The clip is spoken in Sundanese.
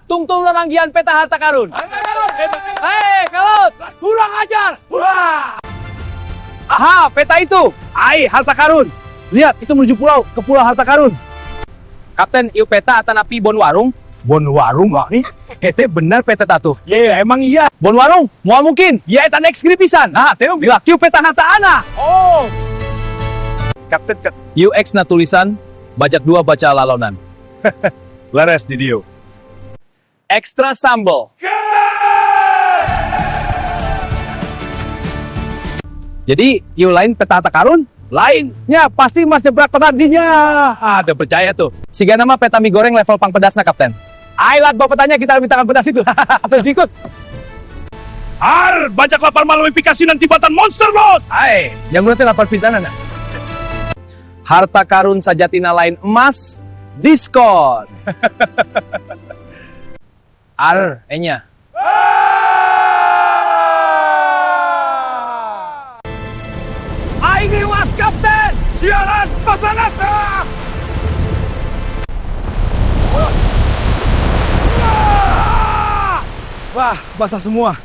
Tungtung raranggian peta harta karun. Hei, kalut. Kurang ajar. Wah. Aha, peta itu. Ai, harta karun. Lihat, itu menuju pulau, ke pulau harta karun. Kapten, ieu peta atanapi bon warung. Bon warung wah nih. Hete benar peta tatu. Ye, emang iya. Bon warung, moal mungkin. Ya eta next grip pisan. Nah, teu bila kieu peta harta ana. Oh. Kapten kat. UX na tulisan, bajak dua baca lalonan. Leres di dieu. Ekstra sambal. Jadi, ieu lain peta harta karun? Lain. Ya, pasti mas jebrak tadinya. Ah, udah percaya tuh. Siga nama peta mie goreng level pang pedasna, Kapten. Ailat bawa petanya kita minta pedas itu. Atau ikut. Ar, bajak lapar malam pikasi nanti batan monster bot. Ai, yang berarti lapar pisan nah. Harta karun sajatina lain emas, diskon. Ar, enya. Aing was kapten. Sialan pasangan. Ah! Wah, basah semua.